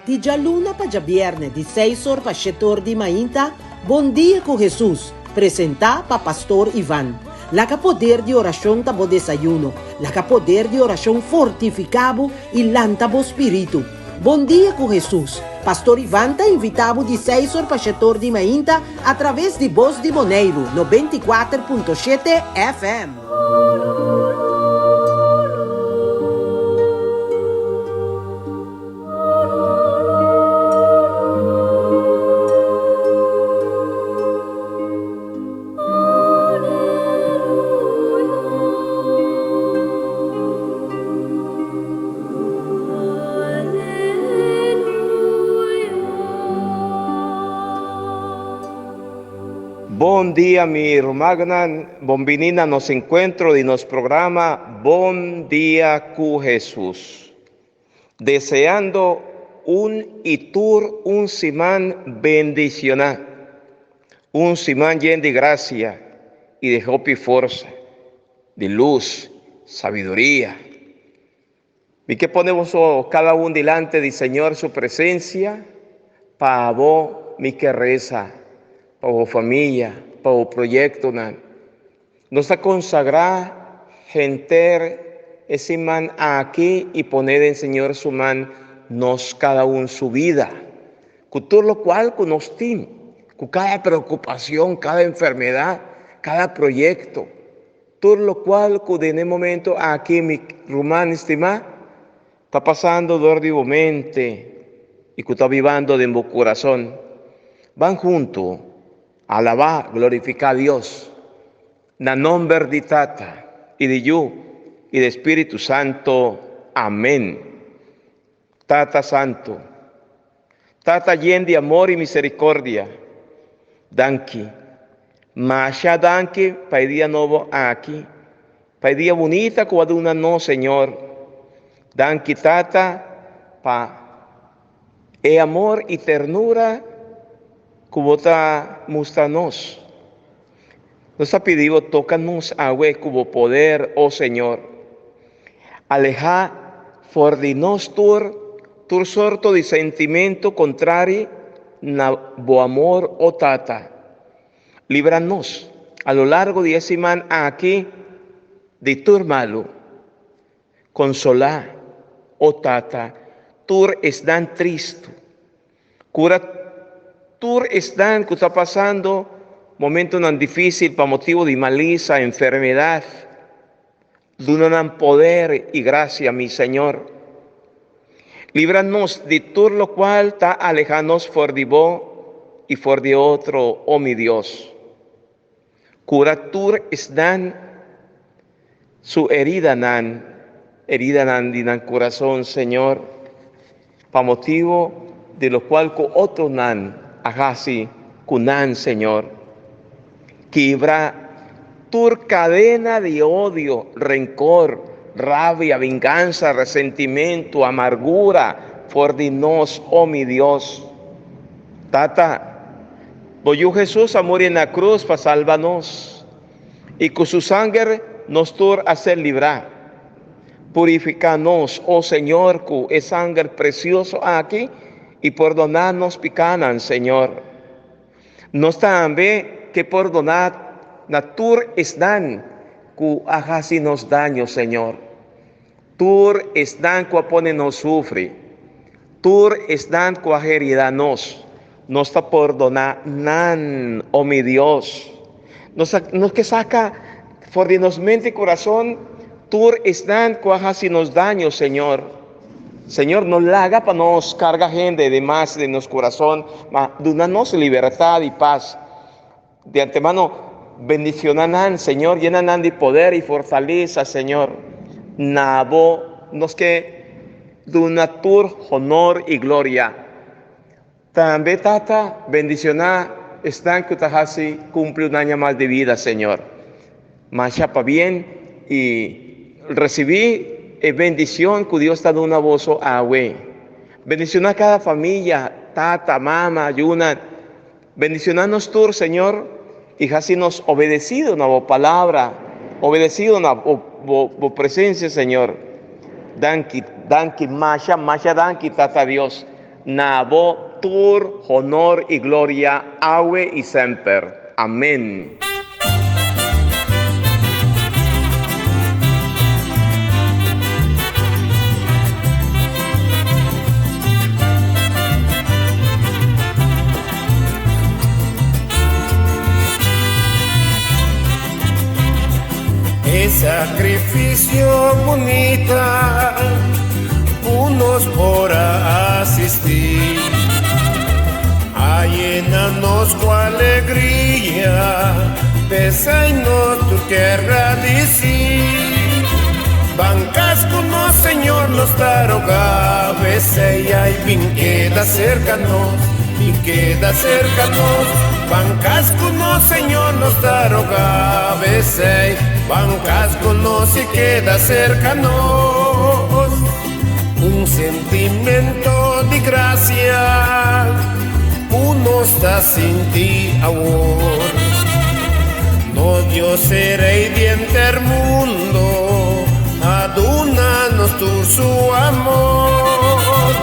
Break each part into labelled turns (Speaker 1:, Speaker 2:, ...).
Speaker 1: Di djaluna pa djabièrnè di seis or pa shete or di mainta, Bon Dia ku Hesus, presentá pa Pastor Ivan. Laga poder di orashon ta bo desayuno. Laga poder di orashon fortifiká bo i lanta bo spiritu. Bon Dia ku Hesus, Pastor Ivan ta invitá bo di seis or pa shete or di mainta atraves di Bos di Boneiru 94.7 FM.
Speaker 2: Bon dia mi rumannan, bon bini na nos encuentro di nos programa Bon Dia cu Jesus. Deseando un y tur un siman bendiciona, un siman yen di gracia y di hopi forsa, di luz, sabiduria. Mi ke pone boso cada un dilante di Señor su presencia, pa abo mi ke reza, pa bo familia, pa bo proyectonan. Nos ta konsagrá henter e siman aki i pone den Señor su man nos kada un su bida, ku tur lokual ku nos tin, ku kada preokupashon, kada enfermedat, kada proyekto, tur lokual ku den e momento aki mi ruman estimá ta pasando dor di bo mente i ku ta bibando den bo kurason. Ban huntu Alabá, glorifiká Dios. Na nomber di Tata, i di Yu, i di Spiritu Santo. Amén. Tata Santu, Tata yen di amor i misericordia, danki, masha danki pa e dia nobo aki, pa e dia bunita ku a duna nos, Señor. Danki, Tata, pa E amor i ternura ku bo ta mustra nos. Nos ta pidi bo toka nos awe ku bo poder, o Señor. Alehá for di nos tur tur sorto di sentimentu kontrari na bo amor, o Tata. Libra nos a lo largo di e siman aki di tur malu. Konsolá, o Tata, tur esnan tristu. Kura tur esnan ku ta pasando momentunan difísil pa motibu di malisa, enfermedat. Duna nan poder i grasia, mi Señor. Libra nos di tur lokual ta alehá nos for di Bo i for di otro, o mi Dios. Kura tur esnan su heridanan, heridanan di nan kurason, Señor, pa motibu di lokual ku otronan a hasi ku nan, Señor. Kibra tur kadena di odio, renkor, rabia, vingansa, resentimentu, amargura for di nos, o mi Dios. Tata, Bo Yu Hesus a muri na krus pa salba nos, i ku su sanger nos tur a ser librá. Purifiká nos, o Señor, ku e sanger presioso aki i pordoná nos pikánan, Señor. Nos tambe ke pordoná na tur esnan ku a hasi nos daño, Señor. Tur esnan ku a pone nos sufri, tur esnan ku a herida nos, nos ta pordoná nan, o mi Dios. Nos a, nos ke saka for di nos mente i kurason tur esnan ku a hasi nos daño, Señor. Señor, no laga pa nos karga hende di mas den nos kurason, ma duna nos libertad i pas. De antemano, bendiciona nan, Señor, llena nan di poder y fortaleza, Señor. Na bo nos ke duna tur honor y gloria. Tambe, Tata, bendiciona esnan ku ta hasi cumpli un aña mas di vida, Señor. Masha pabien y recibi e bendicion ku Dios ta duna boso awe. Bendiciona cada familia, tata, mama, yunan. Bendiciona nos tur, Señor, y haci nos obedecido na bo palabra, obedecido na bo, bo, bo presencia, Señor. Danki, danki, masha, masha danki, Tata Dios. Na bo tur honor i gloria awe i semper. Amen.
Speaker 3: E sacrificio bunita cu nos por a asisti a yena nos cu alegria, p'esey nos tur kier gradici. Ban cas cu nos Señor nos ta roga, p'esey ay bin keda cerca nos, bin keda cerca nos. Ban cas cu nos Señor nos ta roga, p'esey ban cas cu nos y keda cerca nos. Un sentimento di gracia cu nos ta sinti awor. Nos Dios e Rey di henter mundo a duna nos tur su amor.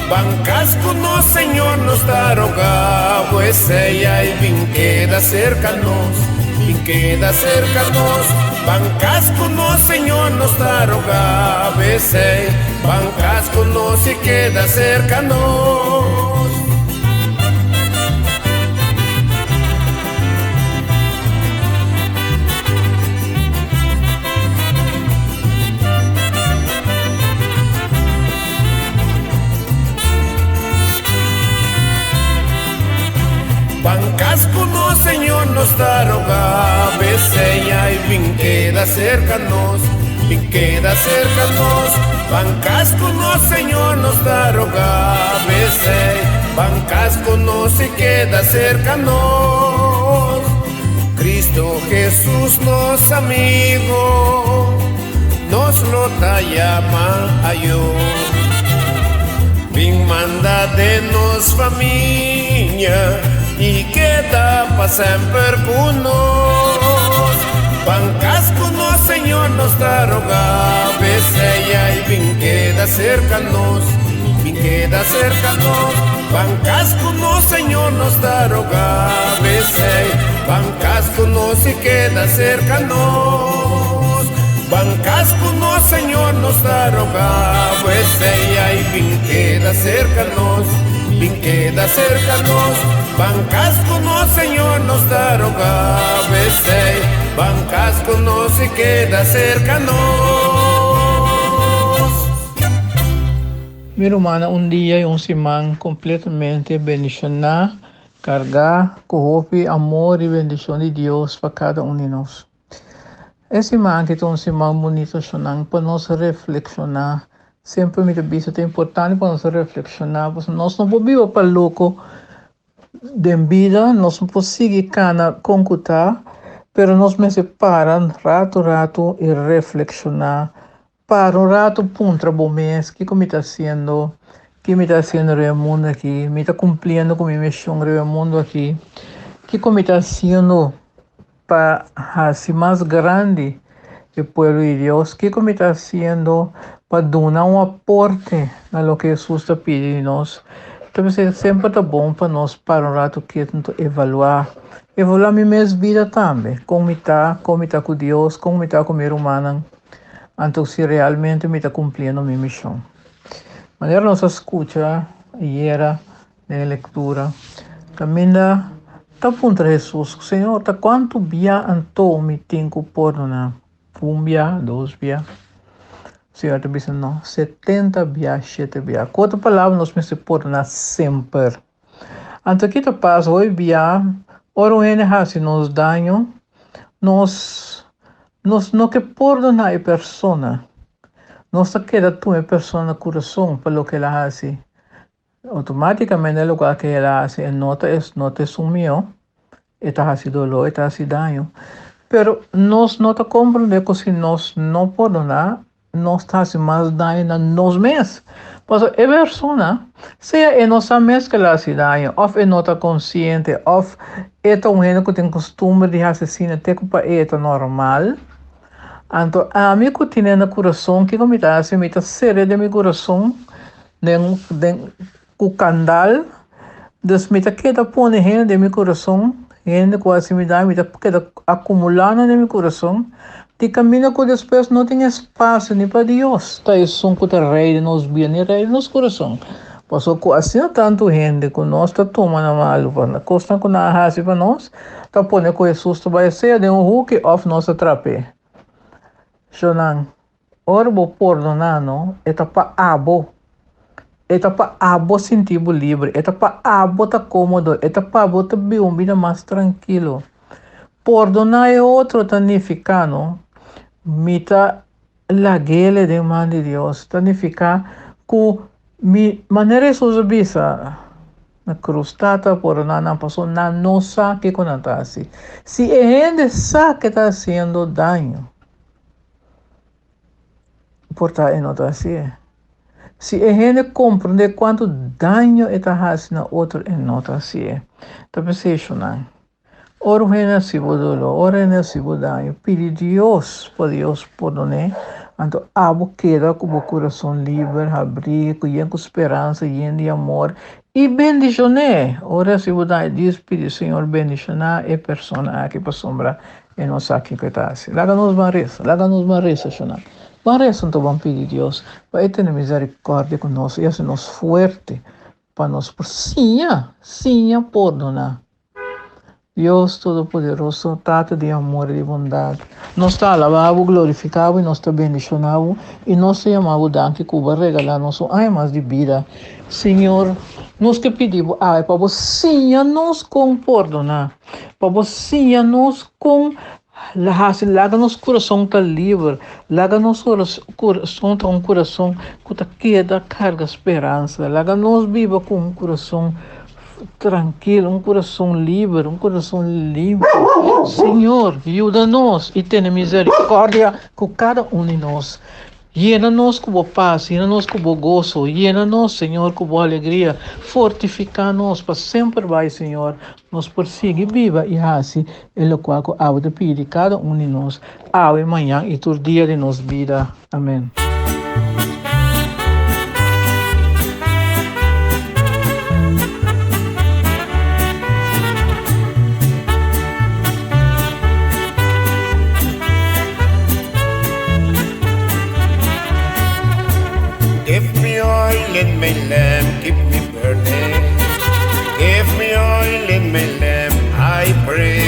Speaker 3: Ban cas cu nos Señor nos ta roga, pues ey ay bin keda cerca nos, bin keda cerca nos. Ban cas cu nos Señor nos ta roga, pues ey ban cas cu nos y keda cerca nos. Ban cas cu nos Señor nos ta roga, p'esey ay bin keda cerca nos, bin keda cerca nos. Ban cas cu nos Señor nos ta roga, p'esey ban cas cu nos y keda cerca nos. Cristo Jesus nos amigo, nos lo ta yama ayo. Bin manda den nos famia y keda pa semper cu nos. Ban cas cu nos Señor nos ta roga, p'esey ay bin keda cerca nos, bin keda cerca nos. Ban cas cu nos Señor nos ta roga, p'esey ban cas cu nos y keda cerca nos. Ban cas cu nos Señor nos ta roga, p'esey ay bin keda cerca nos, bin keda cerca nos. Ban cas cu nos Señor nos ta roga, p'esey ban cas cu nos y keda cerca nos.
Speaker 4: Mi rumannan, un dia y un siman completamente bendiciona, carga cu hopi amor y bendicion di Dios pa cada un di nos. E siman aki ta un siman bunito shonan pa nos reflexiona. Semper mi ta bisa ta importante pa nos reflexiona pasobra nos no por biba pa loco den bida, nos no por sigui cana con cu ta, pero nos mester para rato rato y reflexiona. Para un rato puntra bo mes kiko mi ta haciendo, ki mi ta haciendo riba e mundo aki, mi ta cumpliendo cu mi mision riba e mundo aki, kiko mi ta haciendo pa haci mas grandi e pueblo di Dios, kiko mi ta haciendo pa duna un aporte na loke Hesus ta pidi di nos. Ta bisa semper ta bon pa nos para un rato ketu anto evalua, evalua mi mes bida tambe, con mi ta, con mi ta cu Dios, con mi ta cu mi rumannan. Anto si realmente mi ta cumpliendo mi mision. Manera nos a scucha ayera den e lectura, caminda ta puntra Hesus, Señor, ta cuanto bia anto mi tin cu pordona? Un bia, dos bia? Señor ta bisa, no, setenta bia, shete bia. Cu otro palabra, nos mester pordona semper. Anto ki ta pasa hoy bia ora un hende hasi nos daño, nos nos no ke pordona e persona. Nos ta keda tuma e persona na kurason pa loke el a hasi. Outomaticamente lokual ke el a hasi e no ta no ta esun mihó, e ta hasi doló, e ta hasi daño. Pero nos no ta komprende ku si nos no pordona Nos ta hasi mas daño na nos mes. Pasobra e persona, sea e no sa mes ku el a hasi daño, òf e no ta konsiente, òf e ta un hende ku tin kustumber di hasi asina te ku pa e ta normal. Anto ami ku tine na kurason, kiko mi ta hasi? Mi ta sere den mi kurason den den. ku kandal. Dus mi ta keda pone hende den mi kurason, hende ku a hasi mi daño, mi ta keda akumulá nan den mi kurason, di kaminda ku despues no tin espasio ni pa Dios ta esun ku ta rei den nos bida ni rei den nos kurason. Pasobra ku asina tantu hende ku nos ta tuma na malu pa kosnan ku nan a hasi pa nos, ta pone ku Hesus ta bai sea den un huki òf nos ta trap'é. Shonnan, Ora bo pordoná no, e ta pa abo. E ta pa abo sinti bo libre, e ta pa abo ta kómodo, e ta pa bo ta biba un bida mas trankilo. Pordoná e otro ta nifiká no, mi ta lag'el den man di Dios. Ta nifiká ku mi, manera Hesus a bisa na krus, Tata, pordoná nan pasobra nan no sa kiko nan ta hasi. Si e hende sa ke ta hasiendo daño, Por ta e no ta hasié. Si e hende komprondé kuantu daño e ta hasi na otro, e no ta hasié. Ta p'esei shonnan, ora un hende hasi bo doló, ora un hende hasi bo daño, pidi Dios pa Dios pordon'é, anto abo keda ku bo kurason liber, habrí, ku yen ku speransa, yen di amor, i bendishon'é. Ora e hasi bo daño, Dios pidi, Señor bendishoná e persona aki pasobra E no sa kiko e ta hasi. Laga nos ban resa, laga nos ban resa, shonnan. Ban resa anto ban pidi Dios pa e tene misericordia ku nos i hasi nos fuerte pa nos por siña, siña pordoná. Dios Todopoderoso, Tata di amor i di bondat, nos ta alabá bo, glorifiká bo i nos ta bendishoná bo i nos ta yama bo danki ku bo a regalá nos un aña mas di bida. Señor, nos ke pidi bo awe pa bo siña nos kon pordoná. Pa bo siña nos kon hasi laga nos kurason ta liber, laga nos kurason ta un kurason ku ta keda karga speransa, laga nos biba ku un kurason trankil, un kurason liber, un kurason limpi. Señor, yuda nos i tene misericordia ku kada un di nos. Yena nos ku bo pas, yena nos ku bo goso, yena nos, Señor, ku bo alegria. Fortifiká nos pa semper bai, Señor, nos por sigui biba i hasi e lokual ku abo ta pidi kada un di nos, awe, mañan i tur dia di nos bida. Amen.
Speaker 3: Give me oil in my lamp, keep me burning. Give me oil in my lamp, I pray.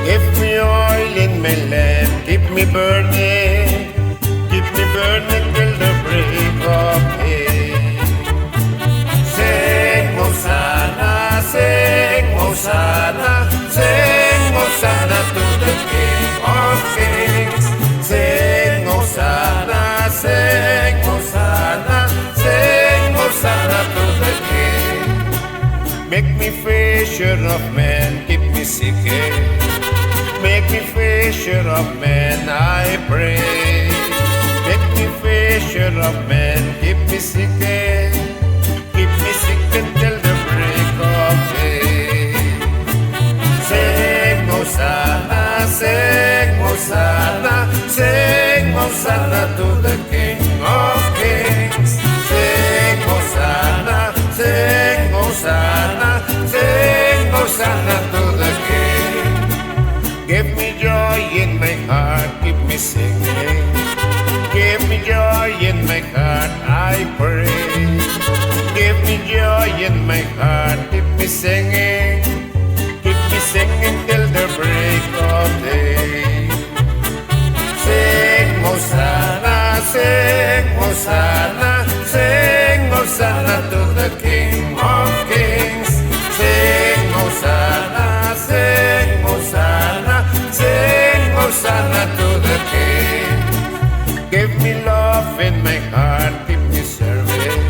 Speaker 3: Give me oil in my lamp, keep me burning. Keep me burning till the break of day. Sing Hosanna, sing Hosanna, sing Hosanna to the King of Kings. Sing Hosanna, sing Hosanna, sing Hosanna to the King. Make me fisher of men, keep me seeking. Make me fisher of men, I pray. Make me fisher of men, keep me seeking. Keep me seeking till the break of day. Sing Hosanna, sing Hosanna, sing Hosanna to the King of Kings. Sing Hosanna, sing Hosanna, sing Hosanna to the King. Give me joy in my heart, keep me singing. Give me joy in my heart, I pray. Give me joy in my heart, keep me singing. Keep me singing till the break of day. Sing Hosanna, sing Hosanna, sing Hosanna to the King of Kings. Sing Hosanna, sing Hosanna, sing Hosanna to the King. Give me love in my heart, keep me serving.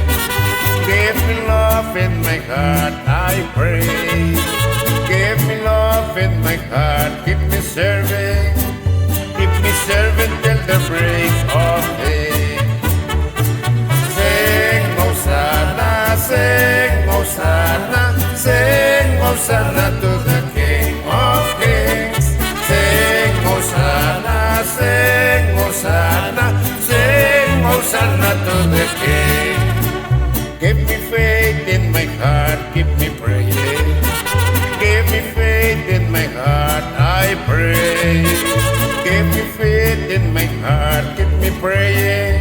Speaker 3: Give me love in my heart, I pray. Give me love in my heart, keep me serving. Keep me serving till the break of day. Sing Hosanna, sing Hosanna, sing Hosanna to the King of Kings. Sing Hosanna, sing Hosanna, sing Hosanna to the King. Give me faith. keep me praying. Give me faith in my heart, I pray. Give me faith in my heart, keep me praying.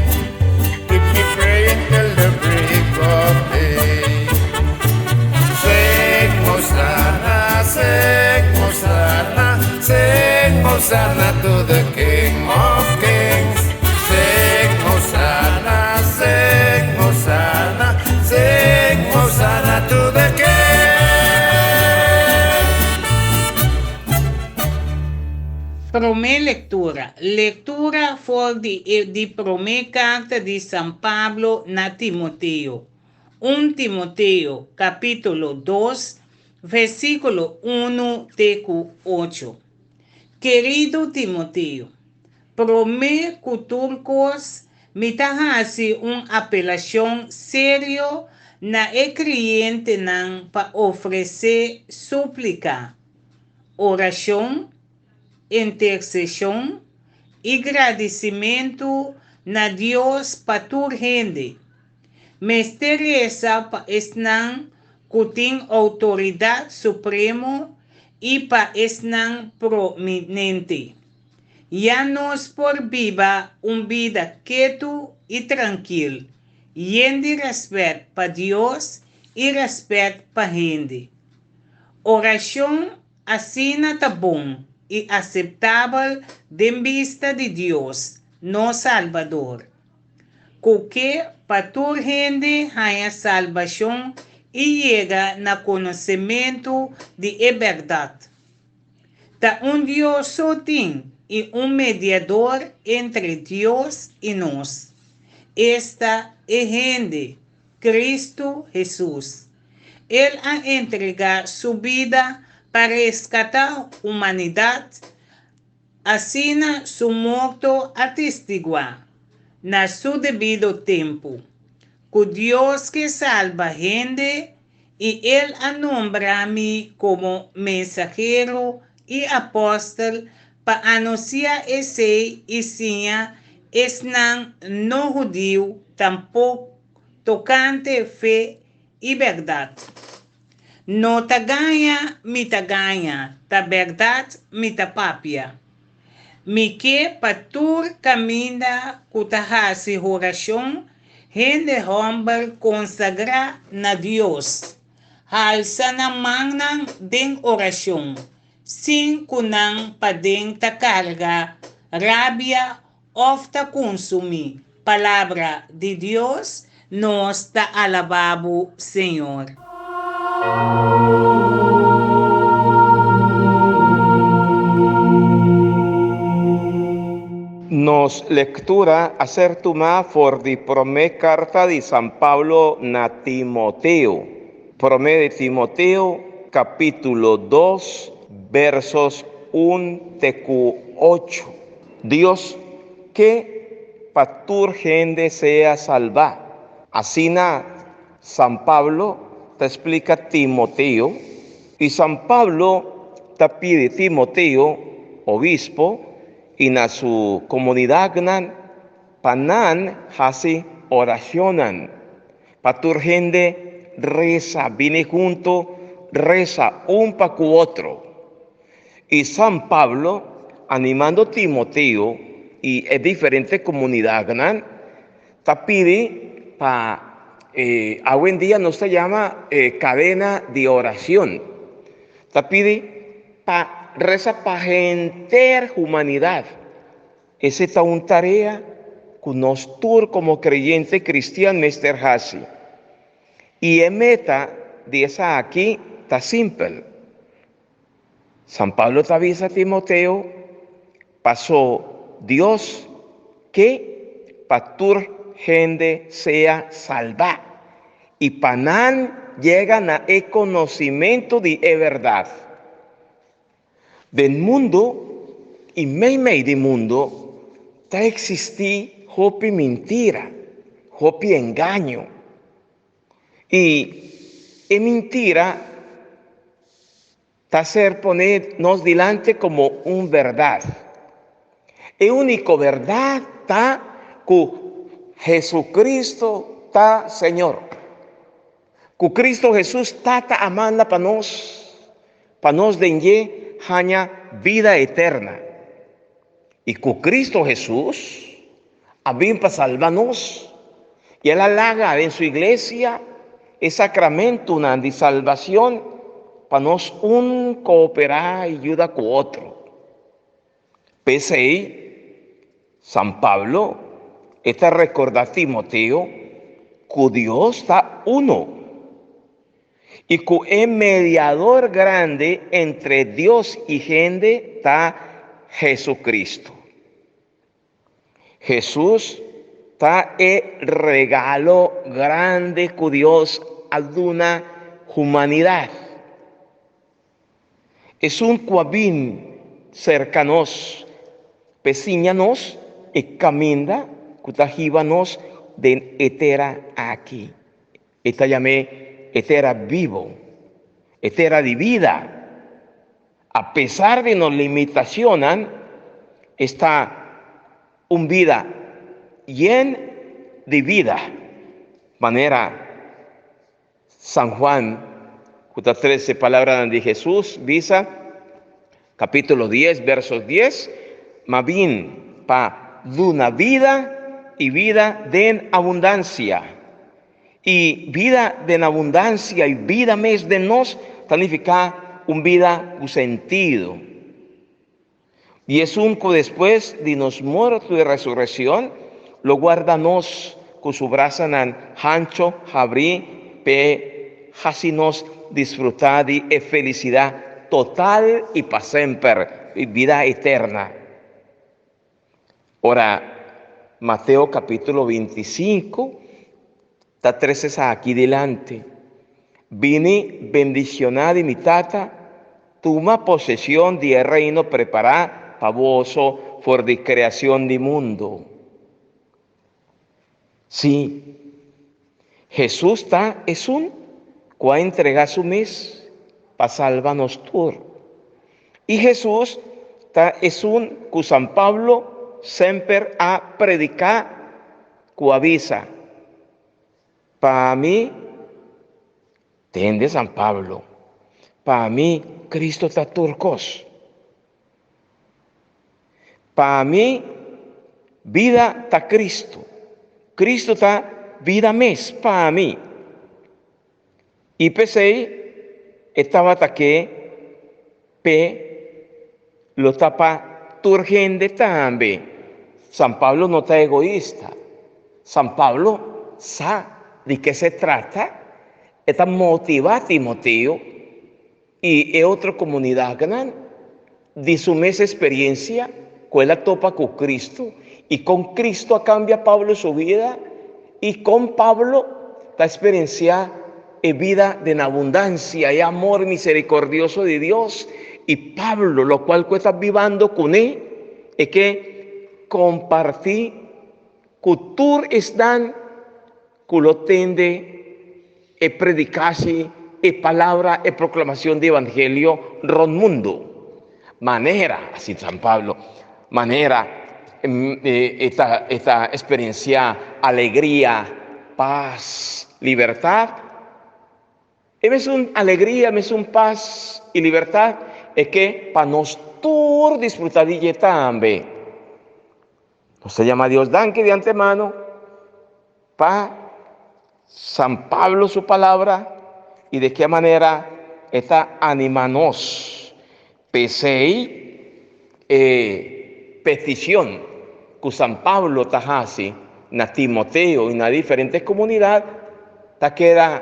Speaker 3: Keep me praying till the break of day. Sing Hosanna, sing Hosanna, sing Hosanna to the King of Kings. Sing Hosanna, sing Hosanna, sing Hosanna to the King.
Speaker 5: Promé lektura. Lektura for di e di promé karta di San Pablo na Timoteo. Un Timoteo, kapítulo 2, versíkulo 1 te ku 8. Kerido Timoteo, promé ku tur kos, mi ta hasi un apelashon serio na e kriyentenan pa ofresé súplika, orashon, interseshon i gradisimentu na Dios pa tur hende. Mester resa pa esnan ku tin outoridat supremo i pa esnan prominente. Ya nos por biba un bida ketu i trankil, yen di rèspèt pa Dios i rèspèt pa hende. Orashon asina ta bon i aseptabel den bista di Dios, nos Salbador, ku ke pa tur hende haña salbashon i yega na konosementu di e bèrdat. Ta un Dios so tin i un mediador entre Dios i nos, esta e hende, Kristu Hesus. El a entregá su bida pa reskatá humanidat, asina su morto a testiguá, na su debido tempu, ku Dios ke salba hende i el a nombra mi komo mensahero i apòstel pa anunsiá esei i siña esnan no hudiu tampok tokante fe i bèrdat. No ta gaña mi ta gaña, ta bèrdat mi ta papia. Mi ke pa tur kaminda ku ta hasi horashon, hende hòmber konsagrá na Dios, halsa nan mannan den orashon, sin ku nan paden ta karga rabia òf ta kunsumí Palabra di Dios, nos ta alabá bo, Señor.
Speaker 2: Nos lectura a ser tumá for di promé carta di San Pablo na Timoteo. Promé di Timoteo, capítulo 2, versos 1 te cu 8. Dios ke pa tur hende sea salbá. Asina San Pablo ta splika Timoteo, i San Pablo ta pidi Timoteo, obispo, i na su komunidatnan pa nan hasi orashonnan pa tur hende resa, bini huntu resa un pa ku otro. I San Pablo, animando Timoteo i e diferente komunidatnan, ta pidi pa e awendia nos ta yama e kadena di orashon, ta pidi pa resa pa henter humanidat. Esei ta un tarea ku nos tur komo kreyente kristian mester hasi. I e meta di esaki ta simpel. San Pablo ta bisa Timoteo, Pasó Dios ke pa tur hende sea salbá i pa nan yega na e konosimentu di e bèrdat. Den mundu i meimei di mundu ta eksistí hopi mintira, hopi engaño. I e mintira ta ser poné nos dilanti komo un bèrdat. E úniko bèrdat ta ku Jesucristo ta Señor. Ku Kristo Hesus Tata a manda pa nos, pa nos den dje haña bida eterna. I ku Kristo Hesus a bin pa salba nos, i el a laga den su iglesia e sakramentunan di salbacion pa nos un kooperá i yuda ku otro. P'esei, San Pablo e ta rekordá Timoteo ku Dios ta uno i ku e mediador grandi entre Dios i hende ta Jesucristo. Hesus ta e regalo grandi ku Dios a duna humanidat. Esun ku a bin serka nos p'e siña nos e kaminda ku ta hiba nos den e tera aki. E ta yam'é e tera bibo, e tera di bida. A pesar di nos limitacionnan, esta un bida yen di bida, manera San Juan, cu ta trece palabranan di Jesus, bisa, capítulo dies, versos dies, Ma bin pa duna bida y bida den abundancia. I bida den abundansia i bida mes den nos ta nifiká un bida ku sentido. I esun ku despues di nos morto i resurekshon lo guarda nos ku su brasanan hancho habrí p'e hasi nos disfrutá di e felisidat total i pa semper, bida eterna. Ora Mateo capítulo 25 ta trece esaki dilanti, Bini bendicioná di mi Tata, tuma posesion di e reino prepará pa boso for di creacion di mundo. Sí, Jesús ta esun cu a entregá su mes pa salba nos tur. I Jesús ta esun cu San Pablo semper a predicá cu a bisa, Pa mi, tende San Pablo, pa mi Cristo ta tur cos. Pa mi, bida ta Cristo. Cristo ta bida mes pa mi. I p'esei e tabata ke p'e lo ta pa tur hende tambe. San Pablo no ta egoista. San Pablo sa di ke se trata. E ta motivá Timoteo i e otro komunidatnan di su mes eksperensia ku el a topa ku Kristu i kon Kristu a kambia Pablo su bida i kon Pablo ta eksperensiá e bida den abundansia, e amor miserikordioso di Dios. I Pablo, lokual ku e ta bibando kuné, e ke kompartí ku tur esnan ku lo tende e predikashi, e palabra, e proklamashon di evangelio rònt mundu. Manera, asi San Pablo, manera e ta e ta eksperensiá alegria, pas, libertat. E mesun alegria, mesun pas i libertat e ke pa nos tur disfrutá di dje tambe. Nos ta yama Dios danki di antemano pa San Pablo su palabra i de ke manera e ta anima nos. P'esei e peticion cu San Pablo ta haci na Timoteo i na diferente comunidad ta keda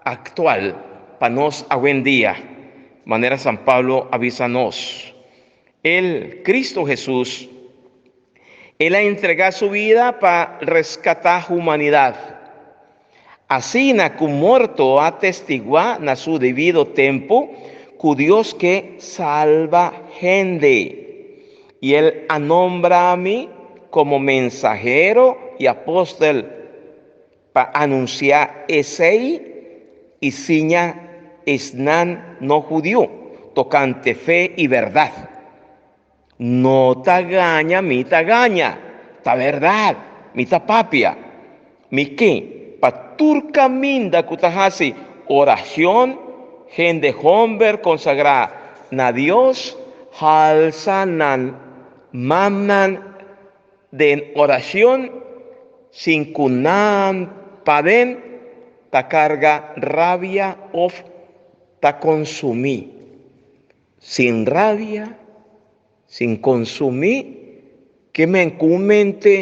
Speaker 2: actual pa nos awendia, manera San Pablo a bisa nos. El, Cristo Jesús, El a entregá su vida pa reskatá humanidat. Asina ku morto a testiguá na su debido tempu ku Dios ke salba hende. I El a nombra mi komo mensahero i apòstel pa anunsiá esei i siña esnan no hudiu tokante fe i bèrdat. No ta gaña mi ta gaña, ta bèrdat mi ta papia. Mi ke pa tur kaminda ku ta hasi Orashon, Hende hòmber konsagrá na Dios halsa nan mannan den orashon sin ku nan paden ta karga rabia òf ta konsumí. Sin rabia, sin konsumí, ke men ku un mente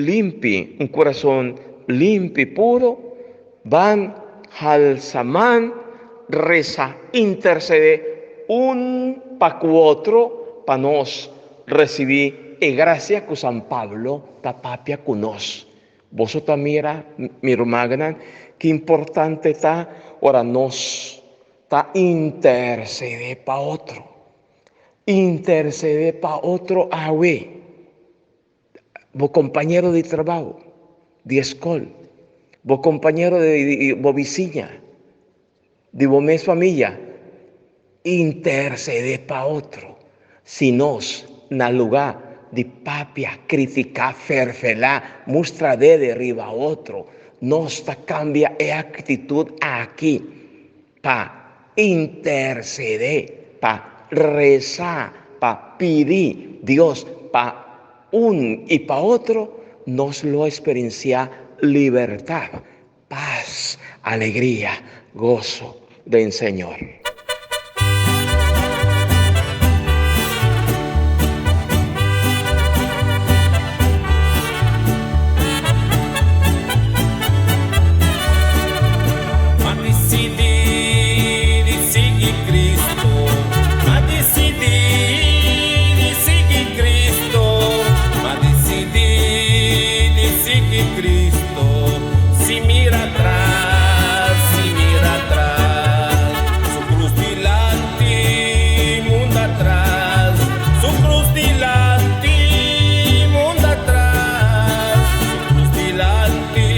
Speaker 2: limpi, un kurason limpi, puro, ban halsa man, resa, intersedé un pa ku otro pa nos risibí e grasia ku San Pablo ta papia ku nos. Boso ta mira, mi rumannan, ki importante ta ora nos ta intersedé pa otro. Intersedé pa otro awe. Bo kompañero di trabou, di skol, bo kompañero di bo bisiña, di bo mes famia, intersedé pa otro. Si nos na lugá di papia, kritiká, ferfelá, mustra dede riba otro, nos ta kambia e aktitut aki pa intersedé, pa resa, pa pidi Dios pa un i pa otro, nos lo eksperensiá libertat, pas, alegria, goso den Señor.
Speaker 3: M'a disidí di sigui Cristo, m'a disidí di sigui Cristo, m'a disidí di sigui Cristo, sin mira atras, sin mira atras, su cruz dilanti, mundo atras, su cruz dilanti, mundo atras, su cruz dilanti,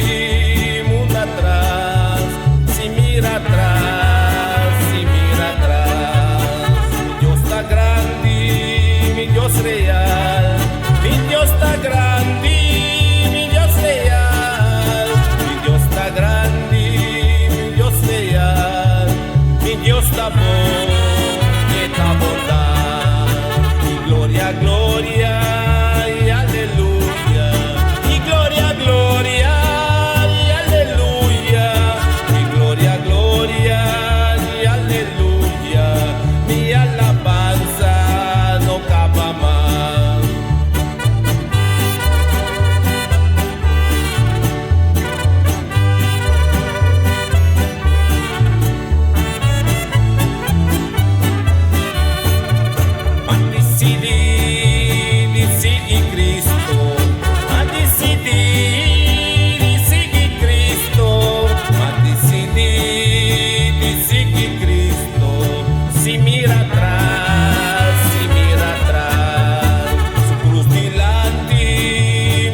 Speaker 3: mundo atras, sin mira atras, sin mira atras. Mi Dios ta grandi, mi Dios real, mi Dios ta grandi, mi Dios real, mi Dios ta grandi, mi Dios real, mi Dios ta bon, e ta bondad. Y gloria, gloria y aleluya. Y gloria, gloria y aleluya. Y gloria, gloria y aleluya. Mi alabanza no caba mas. M'a disidí di sigui Cristo, m'a disidí di sigui Cristo, m'a disidí di sigui Cristo, sin mira atras, sin mira atras, su cruz dilanti,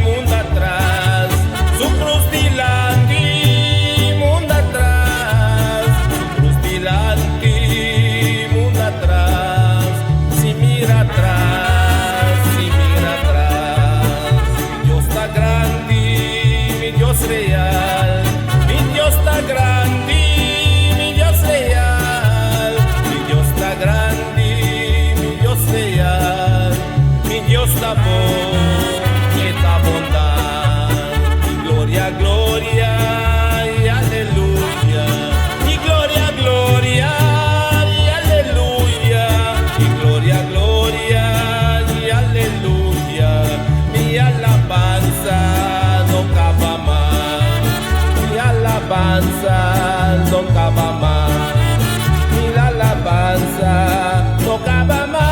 Speaker 3: mundo atras, su cruz dilanti, mundo atras, su cruz dilanti, mundo atras, sin mira atras, sin mira atras. Mi Dios ta grandi, mi Dios real, mi Dios ta grandi, mi Dios real, mi Dios ta grandi, mi Dios real, mi Dios ta bon, e ta bondad. Y gloria, gloria y aleluya. Y gloria, gloria y aleluya. Y gloria, gloria y aleluya. Mi alabanza no caba mas. Mi alabanza no caba mas. Mi alabanza no caba mas.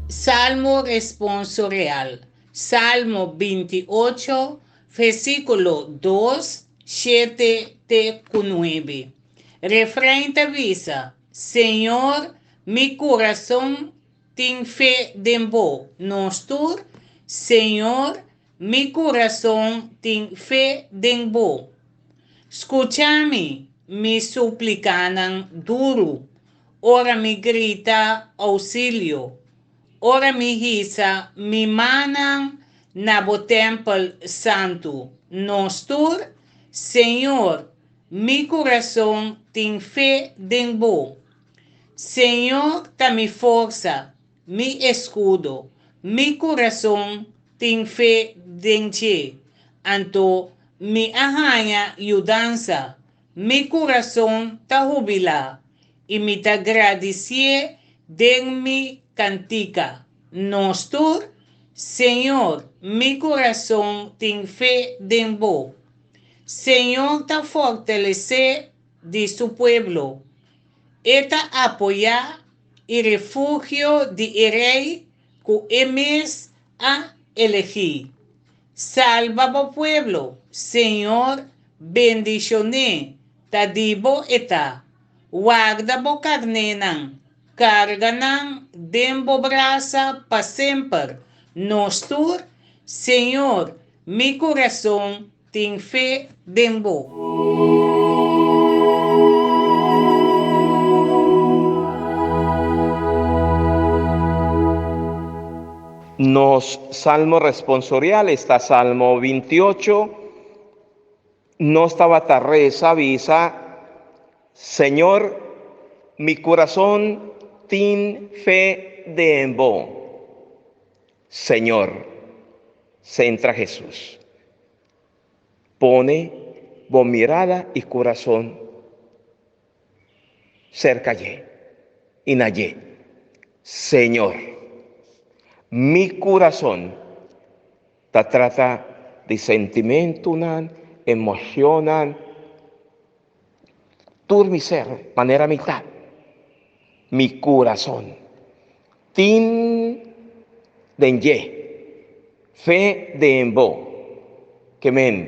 Speaker 5: Salmo responsorial. Salmo 28, versíkulo 2, 7 te ku 9. Refrain ta bisa, Señor, mi kurason tin fe den bo. Nos tur, Señor, mi kurason tin fe den bo. Skucha mi, mi súplikanan duru, ora mi grita ousilio. Ora mi hisa mi mannan na bo tèmpel santu. Nos tur, Señor, mi kurason tin fe den bo. Señor ta mi forsa, mi eskudo, mi kurason tin fe den dje, anto mi a haña yudansa. Mi kurason ta hubilá i mi ta gradisié den mi kantika. Nos tur, Señor, mi kurason tin fe den bo. Señor ta fortalesé di su pueblo. E ta apoyá i refugio di e rei ku e mes a elegí. Salba bo pueblo, Señor, bendishon'é, ta di bo e ta. Warda bo karnénan, karga nan den bo brasa pa semper. Nos tur, Señor, mi kurason tin fe den bo.
Speaker 2: Nos salmo responsorial esta Salmo 28. Nos tabata resa bisa, Señor, mi kurason tin fe den bo. Señor, sentra Hesus. Pone bo mirada i kurason serka dje i na dje. Señor, mi kurason ta trata di sentimentunan, emoshonnan, tur mi ser, manera mi ta. Mi kurason tin den dje fe den bo. Ke men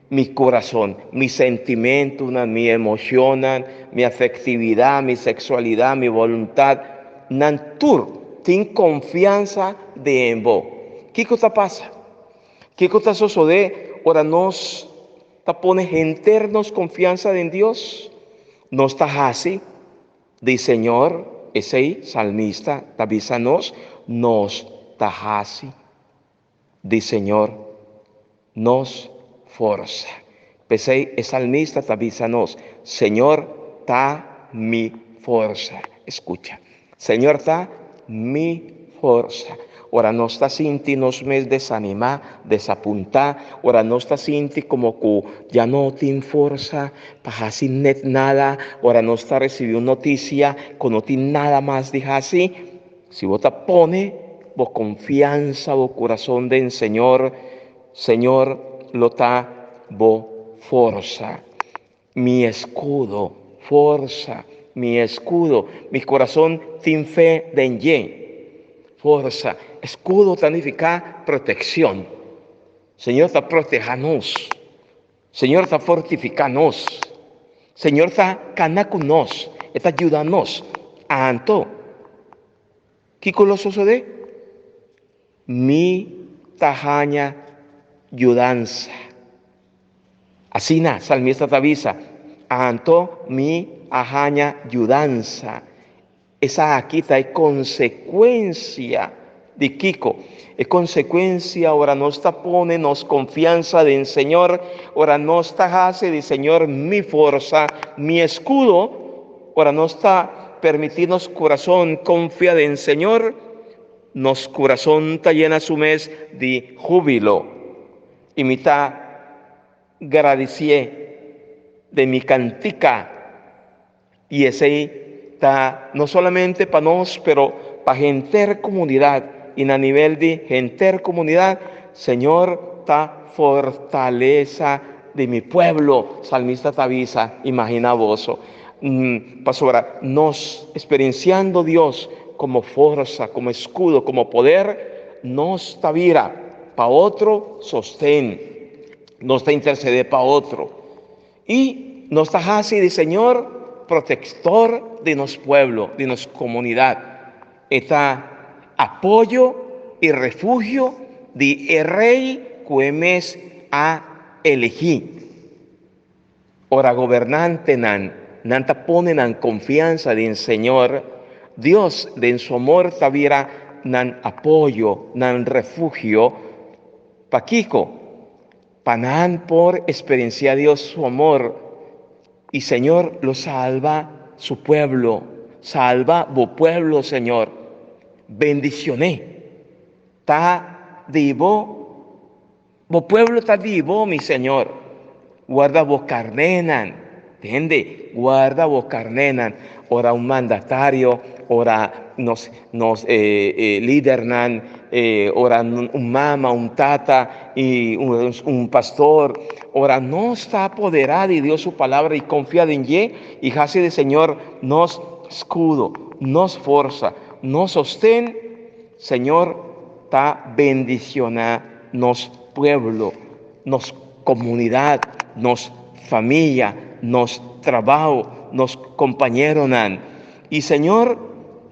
Speaker 2: mi kurason, mi sentimentunan, mi emoshonnan, mi afektividat, mi seksualidat, mi boluntat, nan tur tin konfiansa den bo. Kiko ta pasa? Kiko ta sosodé ora nos ta pone henter nos konfiansa den Dios? Nos ta hasi di Señor, esei salmista ta bisa nos, nos ta hasi di Señor nos forsa. P'esei e salmista ta bisa nos, Señor ta mi forsa. Skucha, Señor ta mi forsa. Ora nos ta sinti nos mes desanimá, desapuntá, ora nos ta sinti komo ku ya no tin forsa pa hasi nèt nada, ora nos ta risibí un notisia ku no tin nada mas di hasi, si bo ta pone bo konfiansa, bo kurason den Señor, Señor lo ta bo forsa. Mi eskudo, forsa, mi eskudo, mi kurason tin fe den dje. Forsa, eskudo ta nifiká protekshon. Señor ta protehá nos. Señor ta fortifiká nos. Señor ta kana ku nos, e ta yuda nos. Anto, kiko lo sosodé? Mi ta haña yudansa. Asina salmista ta bisa, Anto mi a haña yudansa. Esaki ta e konsekuensia di kiko? E konsekuensia ora nos ta pone nos konfiansa den Señor, ora nos ta hasi di Señor mi forsa, mi eskudo, ora nos ta permití nos kurason konfia den Señor, Nos kurason ta yena su mes di húbilo, i mi ta gradisié den mi kantika. I esei ta no solamente pa nos, pero pa henter komunidat, i na nivel di henter komunidat, Señor ta fortalesa di mi pueblo, salmista ta bisa. Imagina boso. Pasobra nos experienciando Dios como forsa, como escudo, como poder, nos ta bira pa otro sosten, nos ta intercede pa otro y nos ta haci di Señor protector di nos pueblo, di nos comunidad. E ta apoyo y refugio di e Rey cu e mes a elegi. Ora gobernantenan nan ta pone nan konfiansa den Señor, Dios den su amor ta bira nan apoyo, nan refugio. Pakiko? Pa nan por experiencia Dios su amor y Señor lo salva su pueblo. Salva bo pueblo, Señor. Bendicioné. Ta di bo, bo pueblo ta di bo, mi Señor. Guarda bo carnénan. Tende, guarda bo carnénan. Ora un mandatario, ora nos, nos eh, eh, lidernan, eh, ora un mama, un tata y un, un pastor, ora nos ta apoderá di Dios su palabra y confia den dje y haci di Señor nos escudo, nos forza, nos sostén, Señor ta bendiciona nos pueblo, nos comunidad, nos famia, nos trabao, nos compañeronan. Y Señor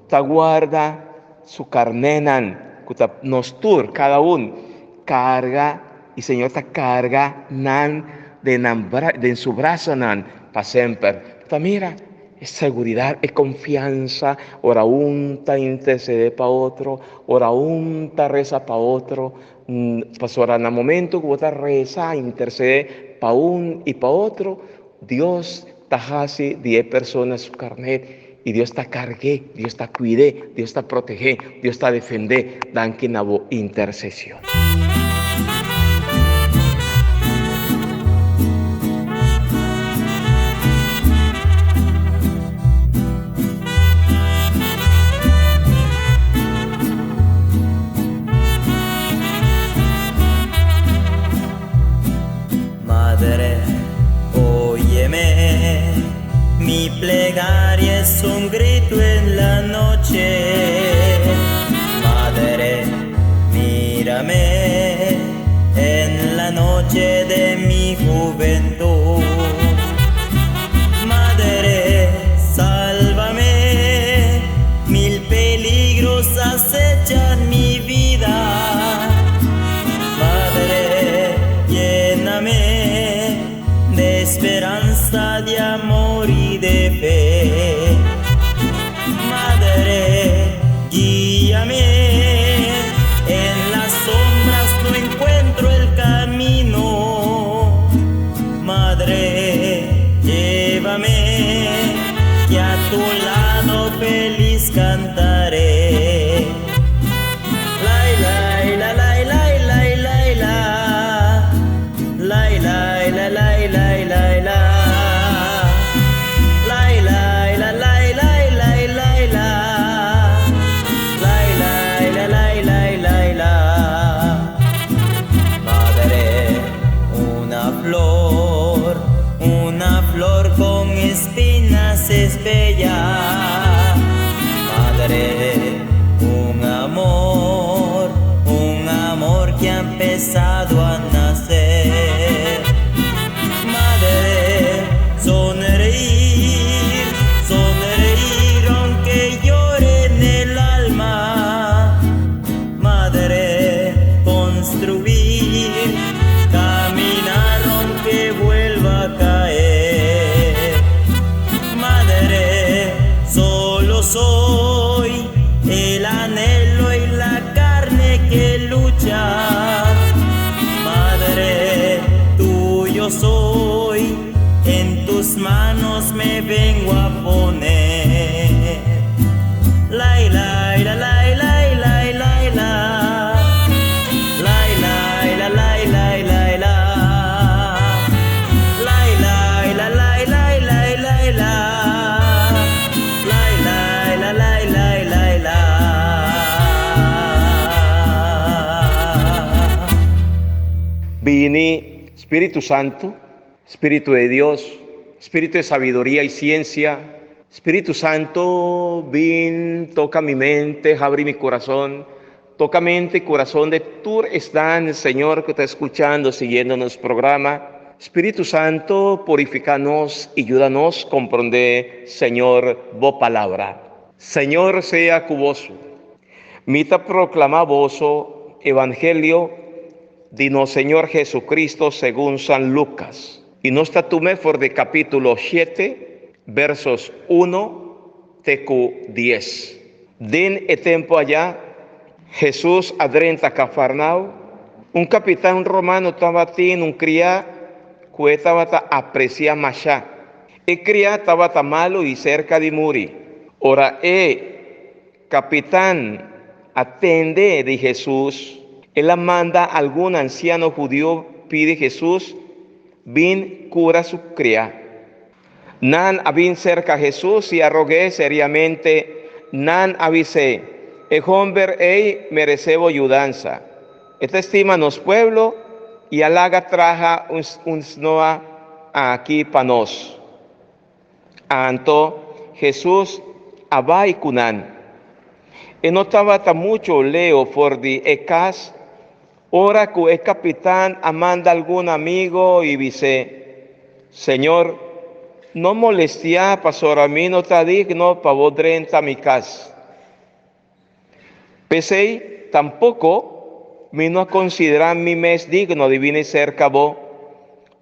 Speaker 2: ta guarda su carnénan, cu ta nos tur, cada un, carga, y Señor ta carga nan den nan den su brasanan pa semper. Ta mira e seguridad, e confiansa, ora un ta intercede pa otro, ora un ta reza pa otro, pasobra na momento cu bo ta reza, intercede pa un y pa otro, Dios ta haci di e persona su carnet y Dios ta cargu'é, Dios ta cuid'é, Dios ta proteg'é, Dios ta defend'é danki na bo intercesion.
Speaker 6: Madre, óyeme, mi plegaria es un grito en la noche. Madre, mírame en la noche de mi juventud. Madre, sálvame, mil peligros acechan mi vida. Madre, lléname de esperanza, de amor y de fe. Madre, guíame, en las sombras no encuentro el camino. Madre, llévame, que a tu lado feliz cantaré. La, la, la, la, la, la, la. La, la, la, la, la, la, la. La, la, la, la, la, la, la, la. La, la, la, la, la, la. Madre, una flor, una flor con espinas es bella. Madre, un amor, un amor que ha empezado a nacer. Madre, sonreír, sonreír aunque llore en el alma. Madre, construir, caminar aunque vuelva a caer. Madre, solo soy el anhelo y la carne que lucha. Madre, tuyo soy, en tus manos me vengo a poner. La, la, la, la, la, la, la, la. La, la, la, la, la, la, la. La, la, la, la, la, la, la, la. La, la, la, la, la, la, la.
Speaker 2: Bini Spiritu Santo, Spiritu di Dios, Spiritu di sabiduria y ciencia, Spiritu Santo, bin, toca mi mente, abre mi corazón, toca mente y corazón de tur esnan, Señor, cu ta scuchando, siguiendo nos programa. Spiritu Santo, purifica nos y yuda nos comprende, Señor, bo palabra. Señor sea cu boso. Mi ta proclama boso Evangelio di nos Señor Jesucristo segun San Lucas. Y nos ta tum'é for di capítulo 7, versos 1 te cu 10. Den e tempo aya, Jesús a drenta Cafarnao, Un kapitan romano tabatin un kriá ku e tabata apresiá mashá. E kriá tabata malu i serka di muri. Ora e kapitan a tende di Hesus, el a manda algun ansiano hudiu pidi Hesus bin kura su kriá. Nan a bin serka Hesus i a rog'é seriamente, nan a bis'é, E homber ei meresé bo yudansa. E ta stima nos pueblo i a laga traha un snoa aki pa nos. Anto Hesus a bai ku nan. E no tabata muchu leu for di e kas Ora ku e kapitan a manda algun amigo i bis'é, Señor, no molestiá pasobra mi no ta digno pa bo drenta mi kas. P'esei, tampoko mi no a konsiderá mi mes digno di bini serka bo.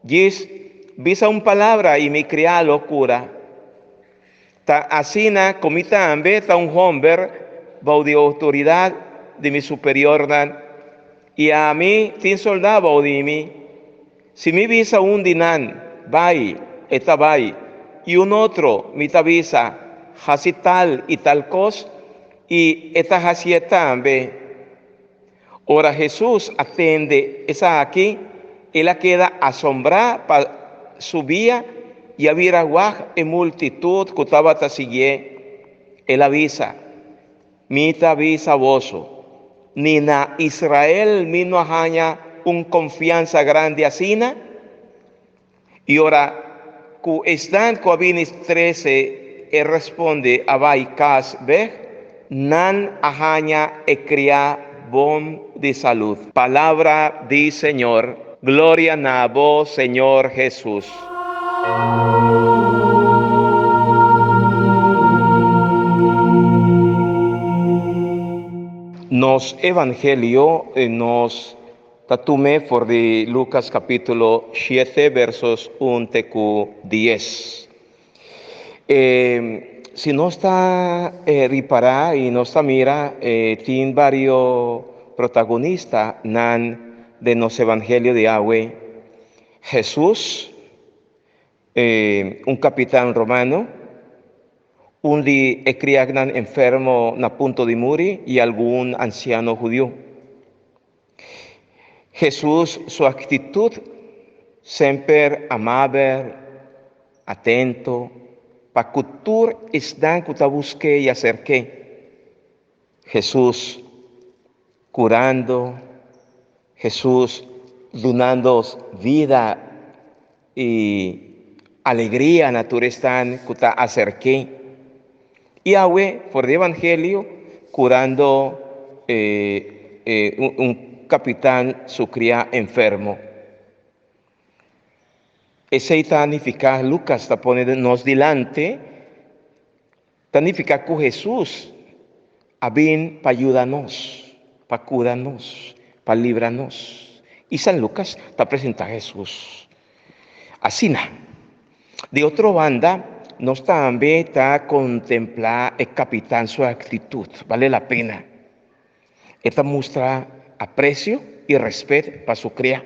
Speaker 2: Djis bisa un palabra i mi kriá lo kura. Ta asina ku mi tambe ta un hòmber bou di outoridat di mi superiornan, i ami tin soldá bou di mi. Si mi bisa un di nan, Bai, e ta bai, i un otro mi ta bisa, Hasi tal i tal kos, i e ta hasié tambe. Ora Hesus a tende esaki, el a keda asombrá pa su bia i a bira wak e multitut ku tabata siguié. El a bisa, Mi ta bisa boso, ni na Israel mi no a haña un konfiansa grandi asina. I ora ku esnan ku a bini trese e responde a bai kas bek, nan a haña e kriá bon di salud. Palabra di Señor. Gloria na abo, Señor Hesus. Nos Evangelio nos Ta tum'é for di Lukas kapítulo shete versos un te ku dies. E si nos ta ripará i nos ta mira tin bario protagonista nan den nos evangelio di awe, Hesus, un kapitan romano, un di e kriaknan enfermo na punto di muri i algun ansiano hudiu. Hesus su aktitut semper amabel, atento pa ku tur esnan ku ta busk'é i aserk'é. Hesus kurando, Hesus dunando vida i alegria na tur esnan ku ta aserk'é. I awe for di evangelio kurando un kapitan su kriá enfermo. Esei ta nifiká, Lukas ta pone nos dilanti, ta nifiká ku Hesus a bin pa yuda nos, pa kura nos, pa libra nos. I San Lukas ta presentá Hesus asina. Di otro banda, nos tambe ta kontemplá e kapitan su aktitut, bale la pena. E ta mustra apresio i rèspèt pa su kriá.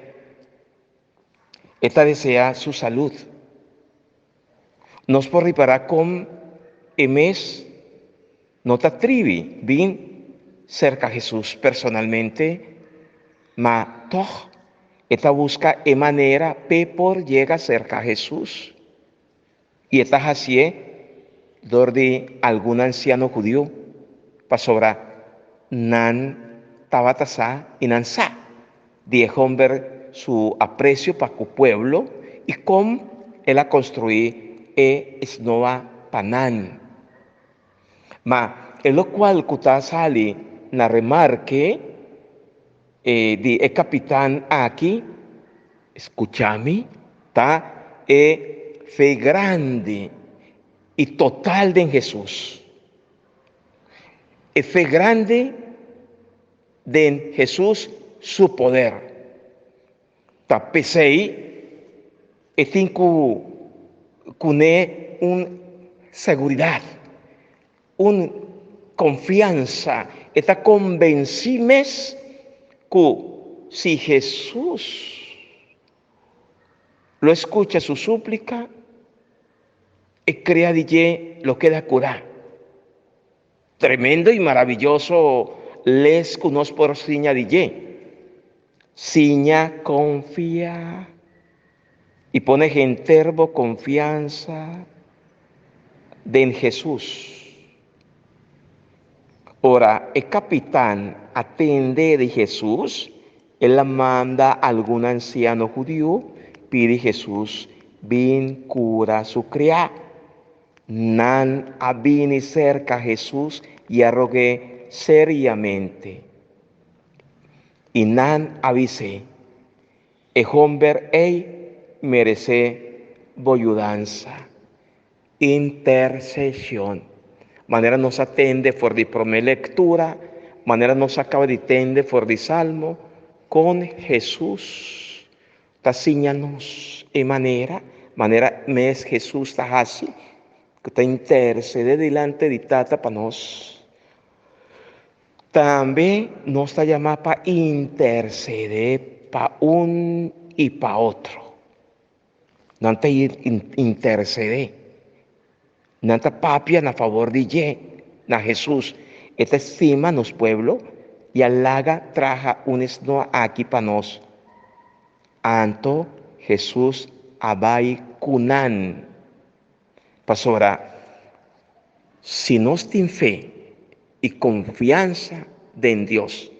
Speaker 2: E ta deseá su salud. Nos por ripará kon e mes no ta tribi bin serka Hesus personalmente, ma tòg e ta buska e manera p'e por yega serka Hesus. I e ta hasié dor di algun ansiano hudiu, pasobra nan tabata sa i nan sa di e homber su apresio pa ku pueblo i kon el a konstruí e snoa pa nan. Ma e lokual ku ta sali na remarke di e kapitan aki, skucha mi, ta e fe grandi i total den Hesus. E fe grandi den Hesus su poder. Ta p'esei e tin ku kuné un seguridat, un konfiansa, e ta kombensí mes ku si Jesús lo escucha su súplica, e crea di dje lo keda curá. Tremendo y maravilloso les cu nos por siña di dje. Siña confia y pone henter bo confianza den Jesús. Ora e capitán a tende di Jesús, el a manda algun anciano hudiu pidi Jesús bin cura su criá. Nan a bini cerca Jesús y a rogu'é seriamente. Y nan a bis'é, E homber ei merecé bo yudansa. Intercesión. Manera nos a tende for di promé lectura, manera nos a caba di tende for di Salmo, con Jesús ta siña nos e manera, manera mes Jesús ta haci, cu ta intercede dilante di Tata pa nos. Tambe nos ta yama pa intercede pa un y pa otro. Nan ta intercede. Nan ta papia na favor di dje, na Jesús. E ta stima nos pueblo y a laga traha un snoa aki pa nos. Anto Jesús a bai cu nan. Pasobra si nos tin fe y confiansa den Dios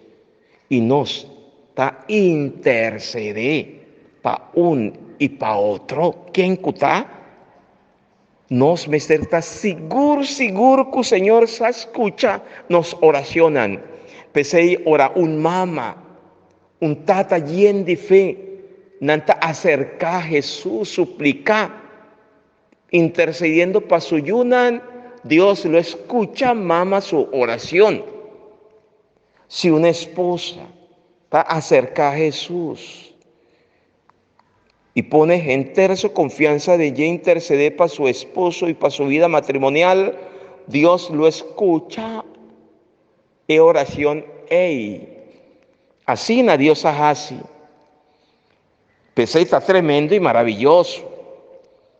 Speaker 2: y nos ta intercede pa un y pa otro, ken cu ta? Nos mester ta sigur sigur cu Señor sa scucha nos oracionnan. P'esey ora un mama, un tata yen di fe, nan ta acerca Jesús suplica, intercediendo pa su yunan, Dios lo escucha mama su oracion. Si un esposa ta acerca Jesús y pone henter su confianza den dje intercede pa su esposo y pa su vida matrimonial, Dios lo escucha e oracion ey. Asina Dios a haci. P'esei ta tremendo y maravilloso.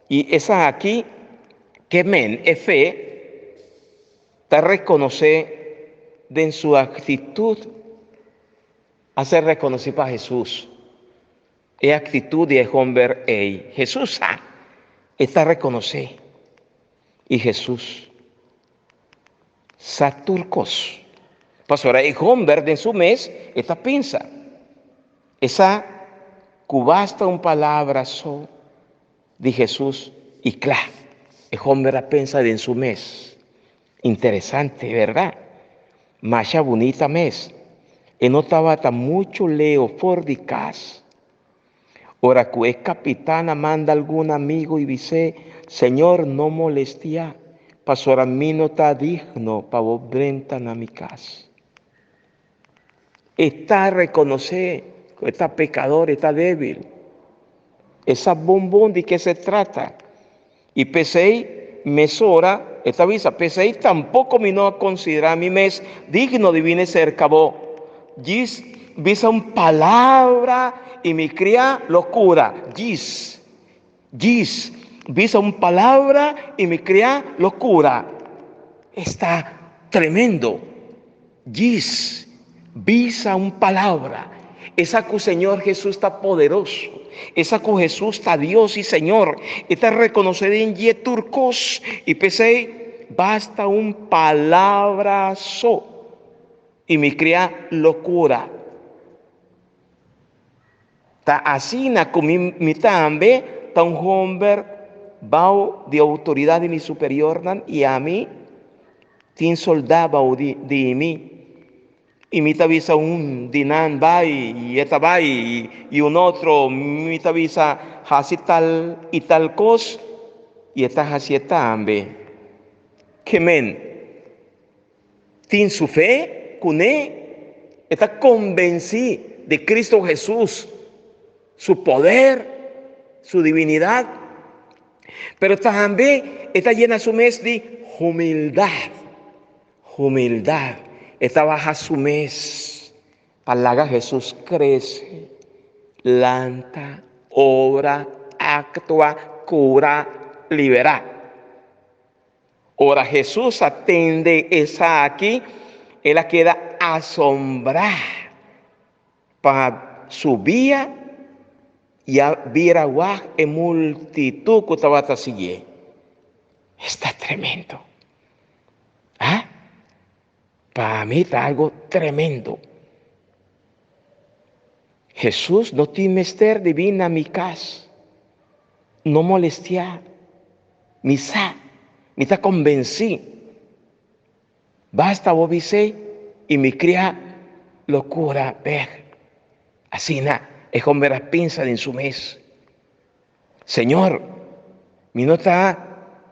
Speaker 2: Y esaki ke men e fe ta reconoce den su actitud a ser reconoci pa Jesús. E actitud di e homber ey, Jesús sa, e ta reconoce. Y Jesús sa tur cos. Pasobra e homber den su mes e ta pensa. E sa cu basta un palabra so di Jesús y cla. E homber a pensa den su mes. Interesante, verdad? Masha bunita mes. E no tabata mucho leo for di cas. Ora cu e capitan a manda algun amigo y bis'é, Señor, no molestia, pasobra mi no ta digno pa bo drenta na mi cas. E ta reconoce cu e ta pecador, e ta debil. E sa bon bon di ke se trata. Y p'esey mesora e ta bisa, P'esey tampoco mi no a considera mi mes digno di bini cerca bo. Djis bisa un palabra y mi cria lo cura. Djis, djis bisa un palabra y mi cria lo cura. Esta tremendo. Djis bisa un palabra. E sa cu Señor Jesús ta poderoso. E sa cu Jesús ta Dios y Señor. E ta reconoce den dje tur cos. Y p'esey basta un palabra so y mi cria lo cura. Ta asina cu mi mi tambe ta un homber bao di autoridad di mi superiornan y ami tin soldá bao di di mi. Y mi ta bisa un di nan bai y e ta bai y un otro mi ta bisa haci tal y tal cos y e ta hacié tambe. Ke men? Tin su fe kuné, e ta konbensí di Kristu Hesus, su poder, su divinidat, pero tambe e ta yena su mes di humildat, humildat, e ta baha su mes. Pa laga Hesus krese, lanta, obra, aktua, kura, liberá. Ora Hesus a tende esaki, el a keda asombrá pa su bia i a bira wak e multitut ku tabata siguié. Esta tremendo! Ah? Pa mi ta algo tremendo. Hesus no tin mester di bin na mi kas. No molestiá. Mi sa, mi ta konbensí. Basta bo bis'é i mi kria lo kura bèk. Asina e hòmber a pensa den su mes. Señor, mi no ta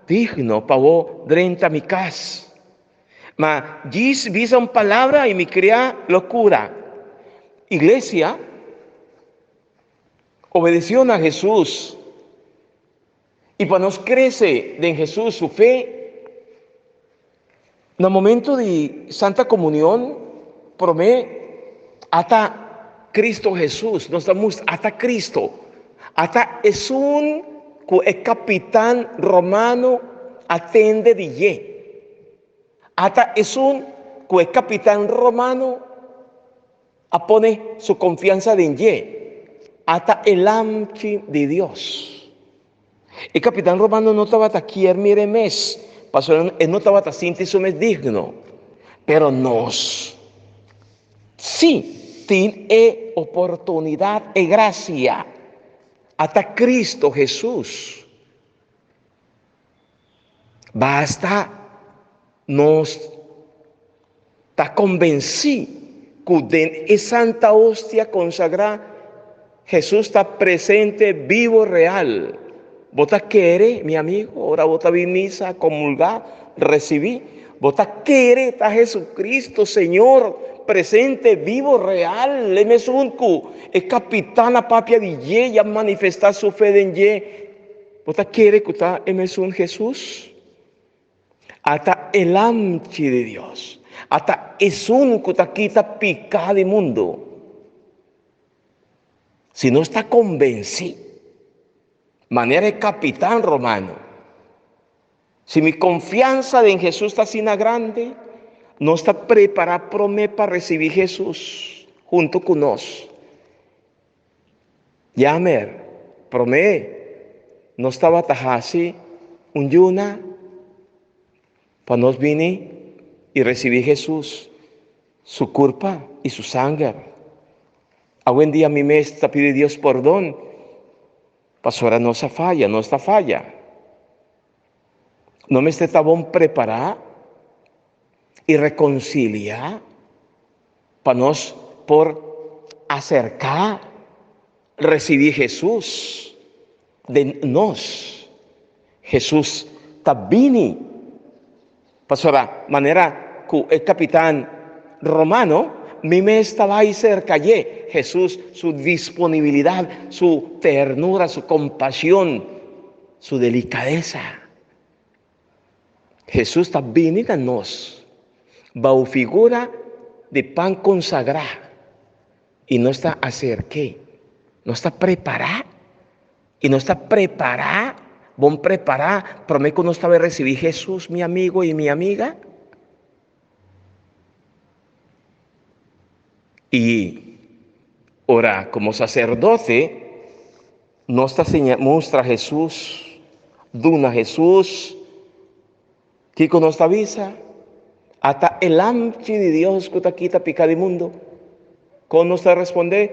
Speaker 2: digno pa bo drenta mi kas, ma djis bisa un palabra i mi kria lo kura. Iglesia obedeció na Hesus i pa nos krese den Hesus su fe, Na momento di Santa Comunion prome ata Cristo Jesus, nos ta mustra ata Cristo, ata esun cu e capitan Romano a tende di dje, ata esun cu e capitan Romano a pone su confiansa den dje, ata e Lamchi di Dios. E kapitan romano no tabata kier mira e mes, pasobra e no tabata sinti su mes digno. Pero nos sí tin e oportunidat, e grasia, ata Cristo Hesus. Basta nos ta konbensí ku den e Santa Hostia konsagrá Hesus ta presente, bibo, real. Bo ta kere, mi amigo, ora bo ta bin misa, komulgá, resibí, bo ta kere ta Jesucristo, Señor, presente, bibo, real, e mesun ku e kapitan a papia di dje i a manifestá su fe den dje? Bo ta kere ku ta e mesun Hesus? Ata e Lamchi di Dios. Ata esun ku ta kita piká di mundu. Si nos ta konbensí, manera e kapitan romano, si mi konfiansa den Hesus ta asina grandi, nos ta prepará promé pa risibí Hesus huntu ku nos. Yamer, promé nos tabata hasi un yuna pa nos bini i risibí Hesus, su kurpa i su sanger. Awendia mi mes ta pidi Dios pordon pasobra nos a faya, nos ta faya. No mester ta bon prepará i rekonsiliá pa nos por aserká risibí Hesus den nos. Hesus ta bini pasobra manera ku e kapitan romano, mi mes ta bai serka dje. Hesus su disponibilidat, su ternura, su kompashon, su delikadesa. Hesus ta bini na nos bou figura di pan konsagrá i nos ta aserk'é. Nos ta prepará i nos ta prepará, bon prepará promé ku nos ta bai risibí Hesus, mi amigo i mi amiga. I ora komo saserdote Nos ta siña mustra Hesus, duna Hesus. Kiko nos ta bisa? Ata e Lamchi di Dios ku ta kita piká di mundu. Kon nos ta respondé?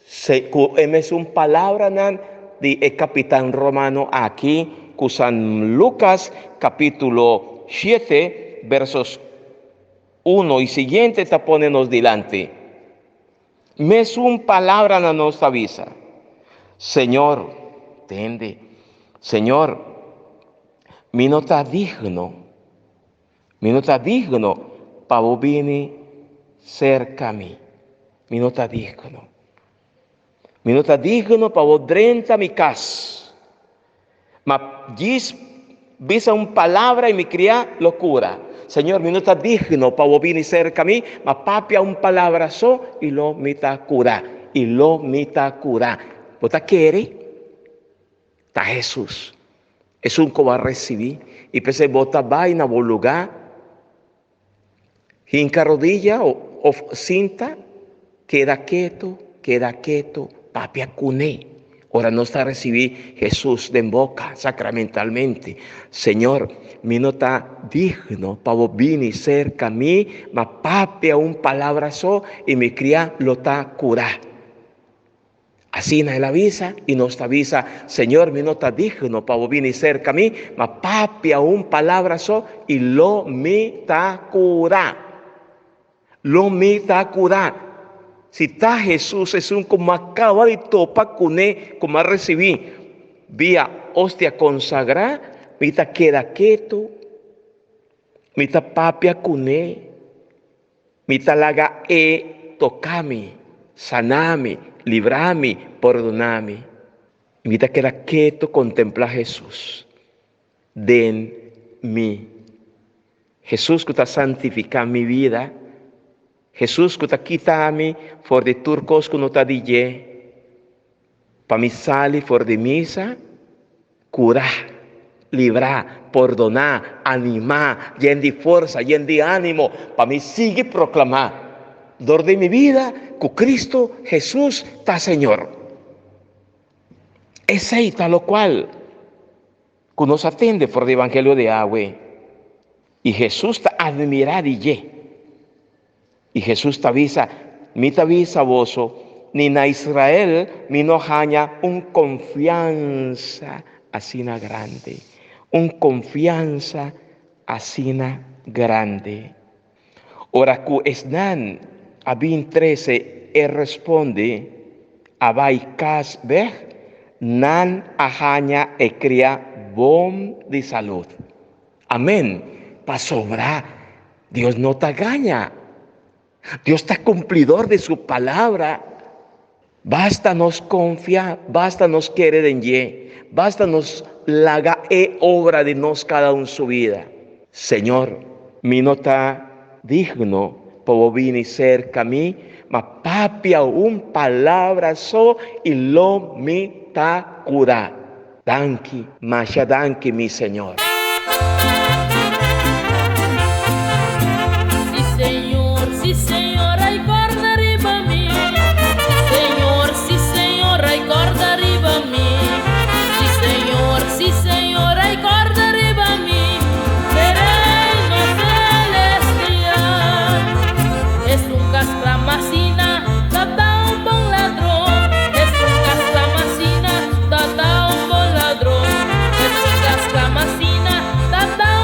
Speaker 2: Se ku e mesun palabranan di e kapitan romano aki ku San Lukas kapítulo shete versos uno i siguiente ta pone nos dilanti. Mesun palabranan nos ta bisa, Señor, tende, Señor, mi no ta digno, mi no ta digno pa bo bini serka mi, mi no ta digno. Mi no ta digno pa bo drenta mi kas, ma djis bisa un palabra i mi kriá lo kura. Señor, mi no ta digno pa bo bini serka mi, ma papia un palabra so i lo mi ta kurá, i lo mi ta kurá. Bo ta kere? Ta Hesus, esun ku bo a risibí, i p'esei bo ta bai na bo lugá, hinka rodilla òf sinta, keda ketu, keda ketu, papia kuné. Ora nos ta risibí Hesus den boka sakramentalmente, Señor, mi no ta digno pa bo bini serka mi, ma papia un palabra so i mi kriá lo ta kurá. Asina el a bisa, i nos ta bisa, Señor, mi no ta digno pa bo bini serka mi, ma papia un palabra so i lo mi ta kurá. Lo mi ta kurá. Si ta Hesus esun ku mi a kaba di topa kuné, ku mi a risibí via ostia konsagrá, mi ta keda ketu, mi ta papia kuné. Mi ta laga E toka mi, sana mi, libra mi, pordona mi. Mi ta keda ketu kontemplá Hesus den mi. Hesus ku ta santifiká mi bida, Hesus ku ta kita mi for di tur kos ku no ta di dje. Pa mi sali for di misa, kurá, librá, pordoná, animá, yen di forsa, yen di ánimo, pa mi sigui proklamá dor di mi bida ku Kristu Hesus ta Señor. Esei ta lokual ku nos a tende for di Evangelio di awe, i Hesus ta admirá di dje. I Hesus ta bisa, Mi ta bisa boso, ni na Israel mi no haña un konfiansa asina grandi, un konfiansa asina grandi. Ora ku esnan a bin trese e respondi, a bai kas bèk, nan a haña e kria bon di salud. Amén. Pasobra Dios no ta gaña. Dios ta cumplidor di su palabra. Basta nos confia, basta nos kere den dje, basta nos laga e obra di nos cada un su bida. Señor, mi no ta digno pa bo bini cerca mi, ma papia un palabra so y lo mi ta cura. Danki, masha danki mi Señor.
Speaker 7: Si Señor, si Señor, ay corda riba mi. Si Señor, si Señor, ay corda riba mi. Si Señor, si Señor, ay corda riba mi. E reino celestial. Esun cu a sclama asina, tata un bon ladron. Esun cu a sclama asina, tata un bon ladron. Esun cu a sclama asina, tata.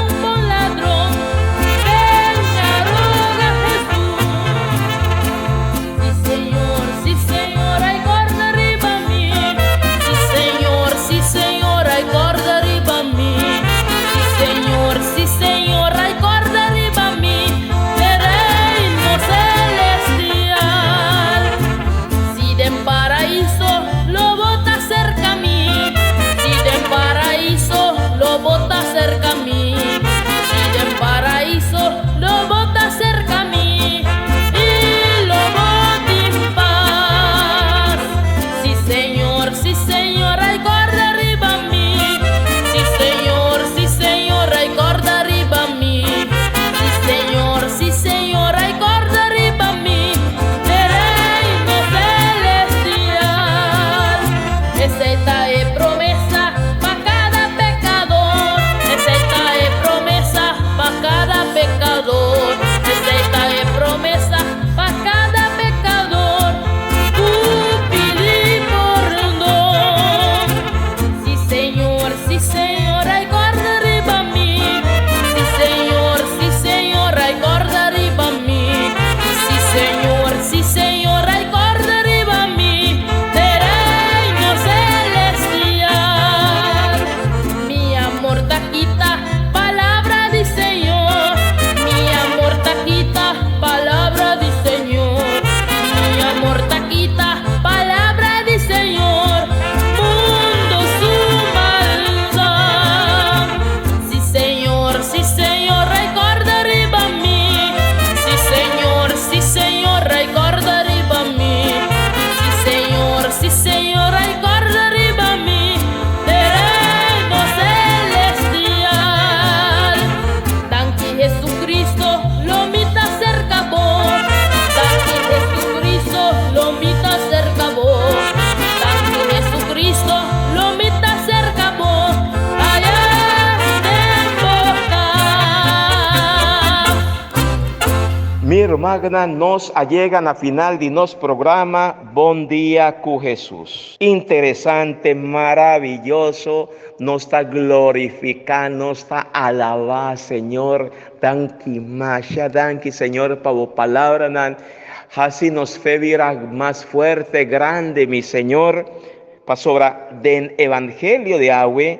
Speaker 2: rumannan, nos a yega na final di nos programa Bon Dia ku Hesus. Interesante, maraviyoso, nos ta glorifiká, nos ta alabá Señor. Danki, masha danki Señor pa bo palabranan. Hasi nos fe bira mas fuerte, grande, mi Señor. Pasobra den Evangelio di awe,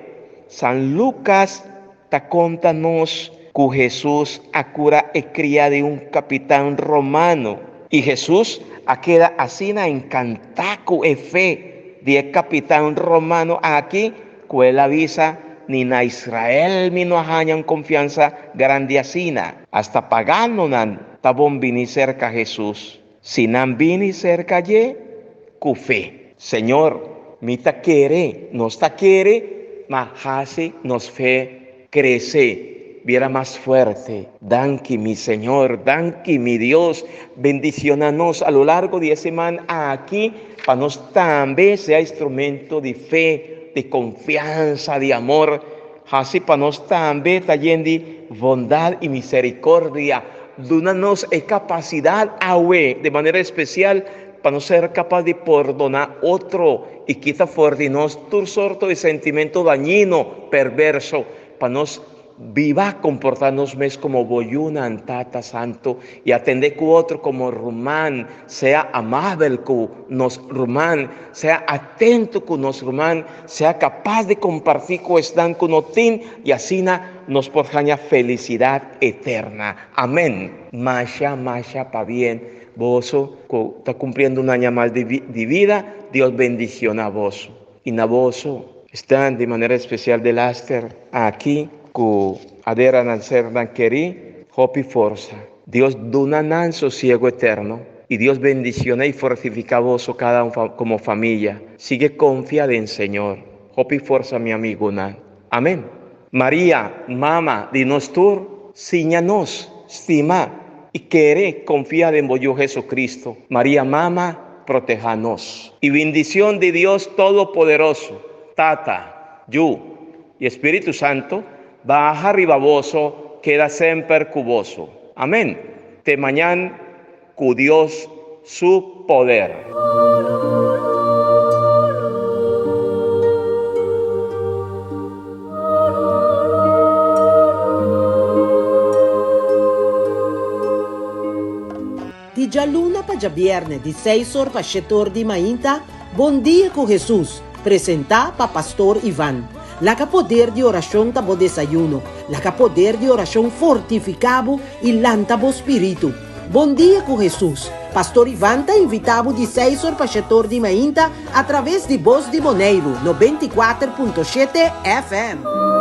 Speaker 2: San Lucas ta konta nos ku Hesus a kura e kria di un kapitan romano. I Hesus a keda asina enkantá ku e fe di e kapitan romano aki ku el a bisa, Ni na Israel mi no a haña un konfiansa grandi asina. Asta paganonan ta bon bini serka Hesus, si nan bini serka dje ku fe. Señor, mi ta kere, nos ta kere, ma hasi nos fe krese, bira mas fuerte. Danki, mi Señor, danki, mi Dios. Bendiciona nos a lo largo di e siman aki pa nos tambe sea instrumento di fe, di confiansa, di amor. Hasi pa nos tambe ta yen di bondad y misericordia. Duna nos e capacidad awe, de manera especial, pa nos ser capaz di pordona otro y kita for di nos tur sorto di sentimento dañino, perverso, pa nos biba comporta nos mes como bo yunan, Tata Santo, y atende cu otro como ruman, sea amabel cu nos ruman, sea atento cu nos ruman, sea capaz di comparti cu esnan cu no tin, y asina nos por haña felicidad eterna. Amen. Masha, masha pabien boso cu ta cumpliendo un aña mas di di vida, Dios bendiciona boso. Y na boso esnan di manera especial delaster aki cu a dera nan sernan keri, hopi forsa. Dios duna nan sosiego eterno y Dios bendiciona y fortifica boso cada un como familia. Sigue confia den Señor. Hopi forsa mi amigunan. Amen. Maria, Mama di nos tur, siña nos stima y kere confia den bo Yu Jesucristo. Maria Mama, proteha nos. Y bindicion di Dios Todopoderoso, Tata, Yu y Spiritu Santo, baha riba boso, keda semper cu boso. Amen. Te mañan cu Dios su poder.
Speaker 1: Di djaluna pa djabièrnè di seis or pa shete or di mainta, Bon Dia ku Hesus, presentá pa Pastor Ivan. Laga poder di orashon ta bo desayuno, laga poder di orashon fortifiká bo i lanta bo spiritu. Bon Dia ku Hesus, Pastor Ivan ta invitá bo di seis or pa shete or di mainta atraves di Bos di Boneiru, 94.7 FM.